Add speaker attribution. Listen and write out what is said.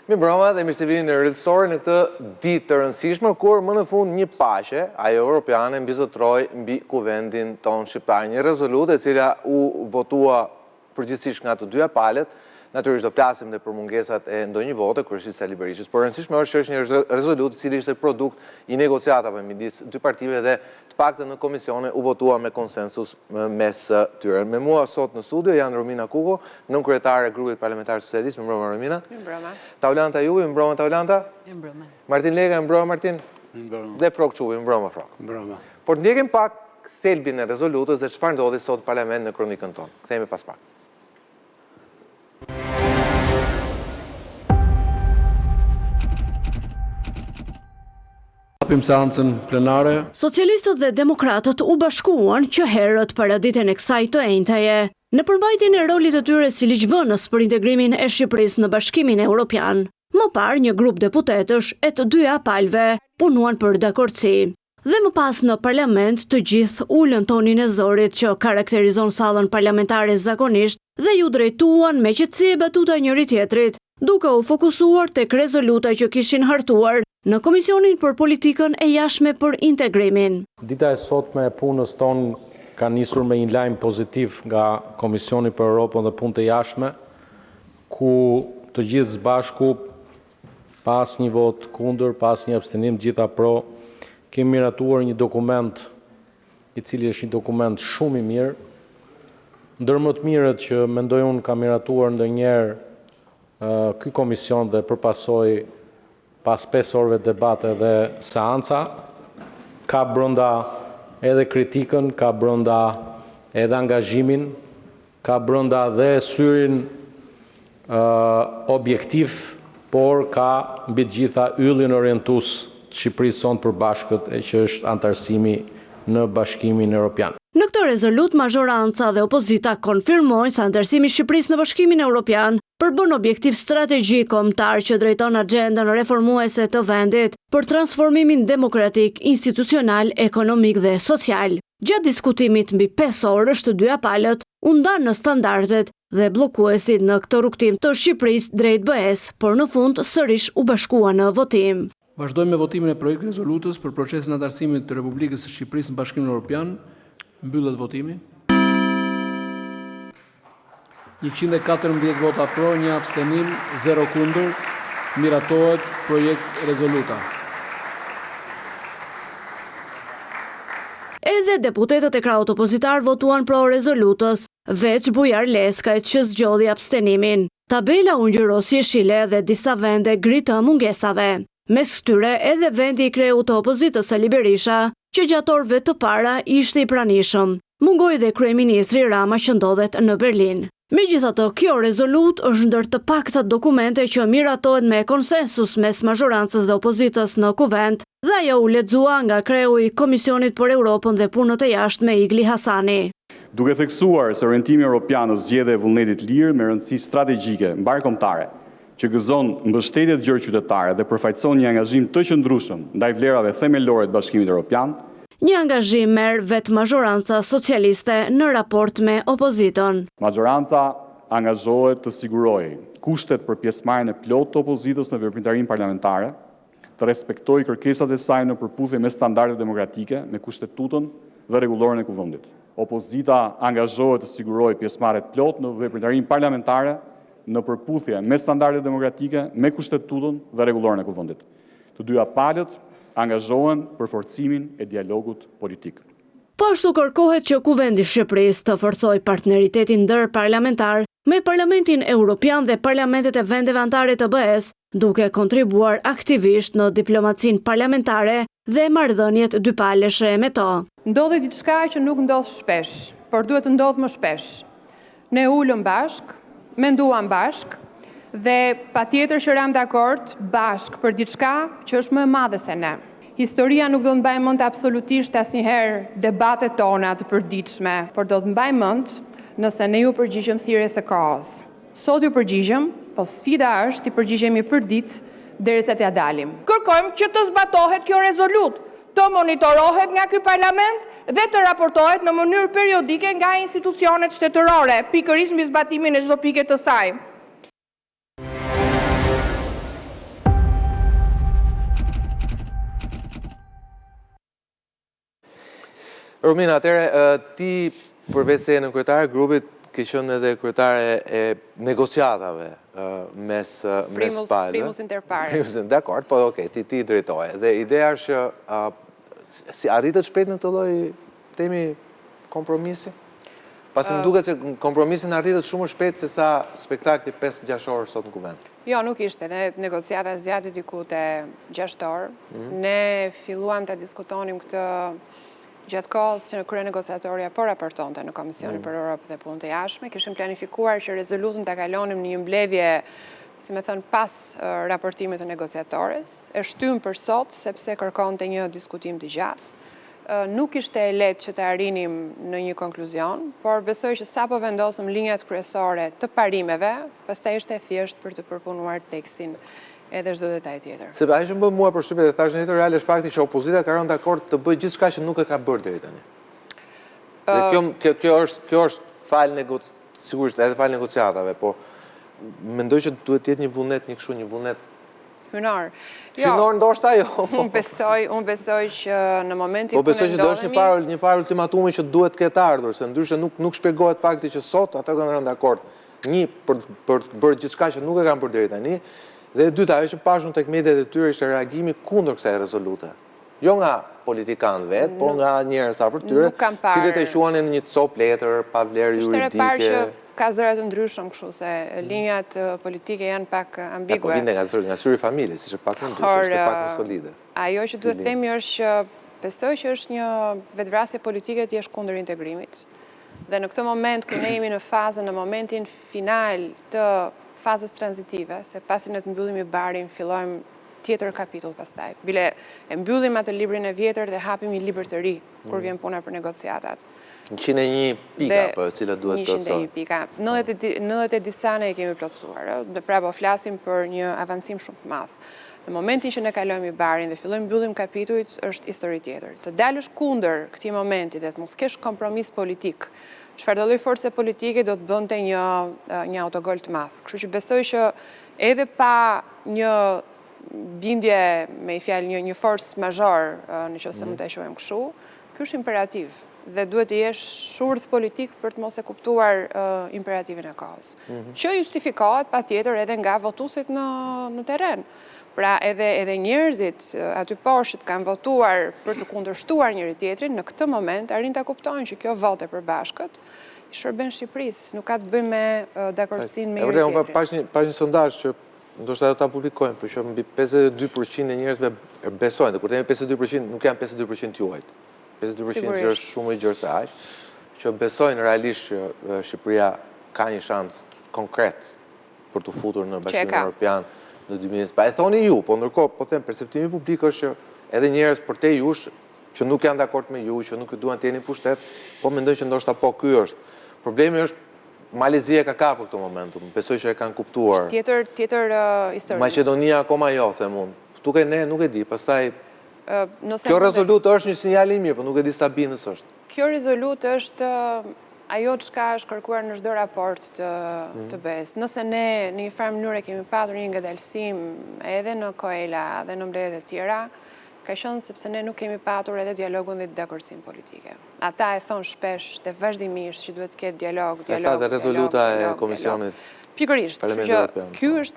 Speaker 1: Mirëmbrëma dhe mirë se vini në Real Story në këtë ditë të rëndësishme, kur më në fund një paqe, ajo europiane, mbizotëroi mbi kuvendin tonë shqiptar. Një rezolutë e cila u votua përgjithësisht nga të dyja palët, natyrisht do flasim dhe për mungesat e ndonjë vote, kryesisht Sali Berishës, por e rëndësishme është që është një rezolutë i cili ishte produkt i negociatave midis dy partive dhe të paktën në komisione u votua me konsensus mes tyre. Me mua sot në studio janë Romina Kuko, nënkryetare e grupit parlamentar socialist, mirëmbrëma Romina.
Speaker 2: Mirëmbrëma.
Speaker 1: Taulant Ajupi, mirëmbrëma Taulanta.
Speaker 2: Mirëmbrëma.
Speaker 1: Martin Leka, mirëmbrëma Martin.
Speaker 3: Mirëmbrëma.
Speaker 1: Dhe Frrok Çupi, mirëmbrëma Frrok.
Speaker 3: Mirëmbrëma.
Speaker 1: Por të ndjekim pak thelbin e rezolutës dhe çfarë ndodhi sot në parlament në kronikën tonë. Kthehemi pas pak.
Speaker 3: Hapim seancën plenare.
Speaker 4: Socialistët dhe demokratët u bashkuan që herët paraditen e kësaj të enjteje, në përmbajtjen e rolit të tyre si ligjvënës për integrimin e Shqipërisë në Bashkimin Europian. Më parë një grup deputetësh e të dyja palëve punuan për dakordësi. Dhe më pas në parlament të gjithë ulën tonin e zërit që karakterizon sallën parlamentare zakonisht dhe iu drejtuan me qetësi e batuta njëri-tjetrit, duke u fokusuar tek rezoluta që kishin hartuar në Komisionin për Politikën e Jashtme për Integrimin.
Speaker 3: Dita e sotme e punës tonë ka nisur me një lajm pozitiv nga Komisioni për Europën dhe Punët e Jashtme, ku të gjithë së bashku Pa asnjë votë kundër, pa asnjë abstenim, të gjitha pro, kemi miratuar një dokument i cili është një dokument shumë i mirë, ndër më të mirët që mendoj unë ka miratuar ndonjëherë ky komision dhe për pasojë pas 5 orëve debate dhe seanca, ka brenda edhe kritikën, ka brenda edhe angazhimin, Ka brenda dhe syrin objektiv, por ka mbi të gjitha yllin orientues të Shqipërisë sonë të përbashkët e që është anëtarësimi në Bashkimin Europian.
Speaker 4: Në këtë rezolutë mazhoranca dhe opozita konfirmojnë se anëtarësimi i Shqipërisë në Bashkimin Europian përbën objektiv strategjik kombëtar që drejton axhendën reformuese të vendit për transformimin demokratik, institucional, ekonomik dhe social. Gjatë diskutimit mbi 5 orësh të dyja palët u ndanë në standardet dhe bllokuesit në këtë rrugëtim të Shqipërisë drejt BE-së, por në fund sërish u bashkuan në votim.
Speaker 3: Vazhdojmë me votimin e projekt rezolutës për procesin e anëtarësimit të Republikës së Shqipërisë në Bashkimin Evropian. Mbyllet votimi. 114 vota pro, një abstenim, 0 kundër, miratohet projekt rezoluta.
Speaker 4: Edhe deputetët e krahut opozitar votuan pro rezolutës, veç Bujar Leskajt që zgjodhi abstenimin. Tabela u ngjyros jeshile dhe disa vende gri të mungesave. Mes këtyre edhe vendi i kreut të opozitës Sali Berisha, që gjatë orëve të para ishte i pranishëm. Mungoi dhe kryeministri Rama që ndodhet në Berlin. Megjithatë, kjo rezolutë është ndër të paktat dokumente që miratohet me konsensus mes mazhorancës dhe opozitës në Kuvend dhe ajo u lexua nga kreu i Komisionit për Europën dhe Punët e Jashtme Igli Hasani.
Speaker 5: Duke theksuar se orientimi europian është zgjedhje e vullnetit të lirë me rëndësi strategjike mbarëkombëtare, që gëzon mbështetje të gjerë qytetare dhe përfaqëson një angazhim të qëndrueshëm ndaj vlerave themelore të Bashkimit Europian.
Speaker 4: Një angazhim merr vetë mazhoranca socialiste në raport me opozitën.
Speaker 5: Mazhoranca angazhohet të sigurojë kushtet për pjesëmarrjen e plotë të opozitës në veprimtarinë parlamentare, të respektojë kërkesat e saj në përputhje me standardet demokratike, me Kushtetutën dhe Rregulloren e Kuvendit. Opozita angazhohet të sigurojë pjesëmarrje të plotë në veprimtarinë parlamentare në përputhje me standardet demokratike, me Kushtetutën dhe Rregulloren e Kuvendit. Të dyja palët angazhohen për forcimin e dialogut politik.
Speaker 4: Po ashtu kërkohet që Kuvendi i Shqipërisë të forcojë partneritetin ndërparlamentar me Parlamentin Europian dhe parlamentet e vendeve anëtare të BE-së, duke kontribuar aktivisht në diplomacinë parlamentare dhe marrëdhëniet dypalëshe me to.
Speaker 2: Ndodhi diçka që nuk ndodh shpesh, por duhet të ndodhë më shpesh. Ne u ulëm bashkë, menduam bashkë dhe patjetër që ramë dakord bashkë për diçka që është më e madhe se ne. Historia nuk do të mbajë mend absolutisht asnjëherë debatet tona të përditshme, por do të mbajë mend nëse ne iu përgjigjëm thirrjes së kohës. Sot iu përgjigjëm, po sfida është t'i përgjigjemi përditë derisa t'ia dalim.
Speaker 6: Kërkojmë që të zbatohet kjo rezolutë, të monitorohet nga ky parlament dhe të raportohet në mënyrë periodike nga institucionet shtetërore, pikërisht mbi zbatimin e çdo pike të saj.
Speaker 1: Romina, atëherë ti përveç se je nënkryetare e grupit, ke qenë edhe kryetare e negociatave mes mes
Speaker 2: palëve. Primus inter pares.
Speaker 1: Primus, dakord, po okay, ti ti drejtoje. Dhe ideja është që si arritët shpejt në këtë lloj themi kompromisi? Pasi më duket se kompromisin arritët shumë më shpejt se sa spektakli 5-6 orë sot në
Speaker 2: kuvend. Jo, nuk ishte, dhe negociata zgjati diku te 6 orë. Mhm. Ne filluam të diskutonim këtë gjatë kohës që kryenegociatorja po raportonte në Komisionin mhm. për Europë dhe Punë të Jashtme, kishim planifikuar që rezolutën ta kalonim në një mbledhje, si me thënë, pas raportimit të negociatores, e shtymë për sot, sepse kërkonte një diskutim të gjatë. Nuk ishte e lehtë që të arrinim në një konkluzion, por besoj që sapo vendosëm linjat kryesore të parimeve, pastaj ishte e thjeshtë për të përpunuar tekstin edhe çdo detaj
Speaker 1: tjetër. Se ajo që më bën mua përshtypje dhe thashë në editorial është fakti që opozita ka rënë dakord të bëjë gjithçka që nuk e ka bërë deri tani. Dhe kjo kjo kjo është kjo është falë negoc sigurisht edhe falë negociatave, po mendoj që duhet të jetë një vullnet, një kështu një vullnet
Speaker 2: Hynor.
Speaker 1: Jo. Hynor ndoshta jo.
Speaker 2: Unë besoj, unë besoj që në momentin
Speaker 1: po ku ne ndodhemi... Po besoj që do është një farë, një farë ultimatumi që duhet të ketë ardhur, se ndryshe nuk, nuk shpjegohet fakti që sot ata kanë rënë dakord. Një, për, për të bërë gjithçka që nuk e kanë bërë deri tani, dhe e dyta, ajo që pashë unë tek mediat e tyre ishte reagimi kundër kësaj rezolute. Jo nga politikanë vetë, po nga njerëz afër tyre, të cilët e quanin një copë letër, pa vlerë
Speaker 2: juridike. S'është e parë që ka zëra të ndryshëm kështu, se linjat politike janë pak
Speaker 1: ambigue. Po vinte nga zëri, nga syri i familjes, ishte pak më ndryshe, ishte pak më solide.
Speaker 2: Ajo që duhet të themi është që besoj që është një vetëvrasje politike të jesh kundër integrimit. Dhe në këtë moment kur ne jemi në fazën, në momentin final të fazës tranzitive, se pasi ne të mbyllim IBAR-in, fillojmë tjetër kapitull pastaj. Bile e mbyllim atë librin e vjetër dhe hapim një libër të ri, kur mm. vjen puna për
Speaker 1: negociatat. 101 pika, po, e cila duhet të
Speaker 2: plotësohen. 101 pika. 90 e disa ne i kemi plotësuar, dhe pra po flasim për një avancim shumë të madh. Në momentin që ne kalojmë IBAR-in dhe fillojmë mbyllim kapitujt, është histori tjetër. Të dalësh kundër këtij momenti dhe të mos kesh kompromis politik, çfarëdo lloj force politike do të bënte një një autogol të madh. Kështu që besoj që Edhe pa një bindje, me një fjalë, një, një force majeure, në qoftë se mund ta quajmë kështu, ky është imperativ dhe duhet të jesh shurdh politik për të mos e kuptuar imperativin e kohës. Mhm. Që justifikohet patjetër edhe nga votuesit në, në terren. Pra edhe, edhe njerëzit aty poshtë që kanë votuar për të kundërshtuar njëri-tjetrin, në këtë moment arrijnë ta kuptojnë që kjo votë e përbashkët, i shërben Shqipërisë, nuk ka të bëjë me dakordësinë me
Speaker 1: njëri-tjetrin. E vërtetë, unë pashë një sondazh që ndoshta do ta publikojmë, por që mbi 52% e njerëzve besojnë, dhe kur themi 52% nuk janë 52% juajt. 52% që është shumë më i gjerë se aq, që besojnë realisht që Shqipëria ka një shans konkret për t'u futur në Bashkimin Evropian në 2020. Pa e thoni ju, po ndërkohë po them perceptimi publik është që edhe njerëz përtej jush që nuk janë dakord me ju, që nuk ju duan të jeni në pushtet, po mendojnë që ndoshta po ky është. Problemi është Mali i Zi e ka kapur këtë momentum, besoj që e kanë kuptuar.
Speaker 2: Tjetër, tjetër histori.
Speaker 1: Maqedonia akoma jo, them unë. Këtu ke ne, nuk e di, pastaj kjo rezolutë është një sinjal i mirë, po nuk e di sa bindës
Speaker 2: është. Kjo rezolutë është ajo çka është kërkuar në çdo raport të mhm. të BE-së. Nëse ne në një farë mënyre kemi patur një ngadalësim edhe në COELA dhe në mbledhjet e tjera, ka qenë sepse ne nuk kemi patur edhe dialogun dhe dakordësinë politike. Ata e thonë shpesh dhe vazhdimisht që duhet të ketë dialog,
Speaker 1: dialog, dialog, rezoluta e komisionit.
Speaker 2: Pikërisht, kështu që ky është.